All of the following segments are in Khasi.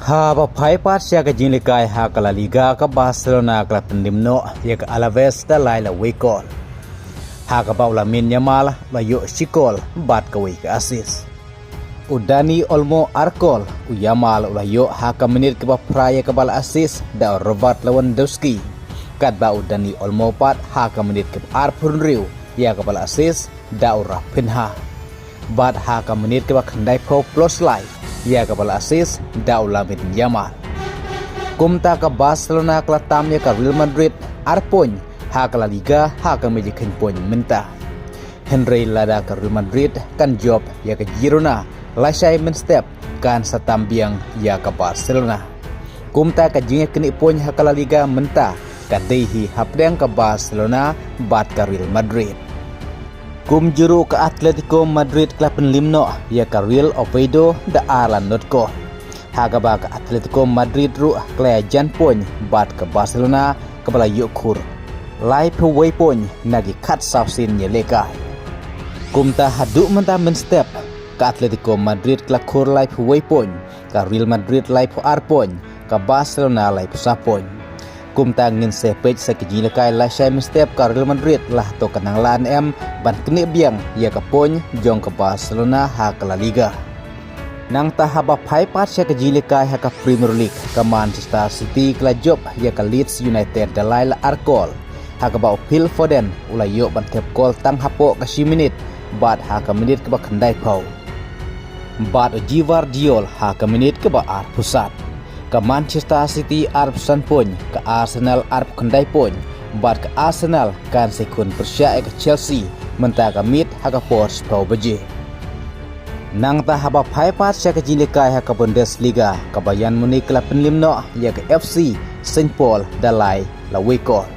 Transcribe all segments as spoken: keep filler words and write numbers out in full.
Haba phai pat sha ka jingïalehkai ha ka La Liga, ka Barcelona ka la pynliem noh ïa ka Alaves da lai la wei kol, ha kaba u Lamine Yamal u la ïoh shi kol bad kawei ka assist. U Dani Olmo ar kol, u Yamal u la ïoh ha ka minit kaba phra ïa kaba la assist da u Robert Lewandowski, katba u Dani Olmo pat ha ka minit kaba arphew hynriew ïa kaba la assist da u Raphinha, bad ha ka minit kaba khyndaiphew plus lai ïa kaba la assist da u Lamine Yamal. Kumta ka Barcelona ka la tam ïa ka Real Madrid ar point ha ka La Liga ha ka mei jingkheiñ point mynta. Hynrei lada ka Real Madrid kan jop ïa ka Girona lashai mynstep, kan sa tam biang ïa ka Barcelona. Kumta ka jingïaknieh point ha ka La Liga mynta ka dei hi hapdeng ka Barcelona bad ka Real Madrid. Kumjuh ruh ka Atletico Madrid ka la pynliem noh ïa ka Real Oviedo da ar la nod kol, ha kaba ka Atletico Madrid ruh ka la ïajan point bad ka Barcelona kaba la ïoh khur laiphew wei point na ki khatsaw sien ïalehkai. Kumta haduh mynta mynstep, ka Atletico Madrid ka la khur laiphew wei point, ka Real Madrid laiphew ar point, ka Barcelona laiphew saw point. Kumta ngin sa peit sa ki jingïalehkai lashai mynstep ka Real Madrid la hato kan nang lah ne em ban knieh biang ïa ka point jong ka Barcelona ha ka La Liga. Nangta haba phai pat sha ka jingïalehkai ha ka Premier League, ka Manchester City ka la jop ïa ka Leeds United da lai la ar kol, ha kaba u Phil Foden u la ïoh ban thep kol tang hapoh ka shi minit, bad ha ka minit kaba khyndaiphew, bad u Gvardiol ha ka minit kaba arphew saw. Ka Manchester City arphew san point, ka Arsenal arphew khyndai point, bad ka Arsenal kan sa ïakhun pyrshah ïa ka Chelsea mynta ka miet ha ka por shiphew baje. Nangta haba phai pat sha ka jingïalehkai ha ka Bundesliga, ka Bayern Munich ka la pynliem noh ïa ka F C Saint Pauli da lai la wei kol,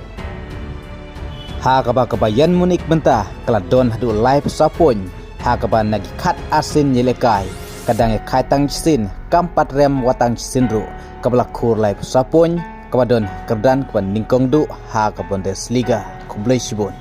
ha kaba ka Bayern Munich mynta ka la don haduh laiphew saw point, ha kaba na ki khat ar sien ïalehkai ka dang ïakhai tang shisien, kam pat rem wat tang shisien ruh, kaba la khur laiphew saw point, kaba don kyrdan kaba nyngkong duh ha ka Bundesliga. Khublei shibun.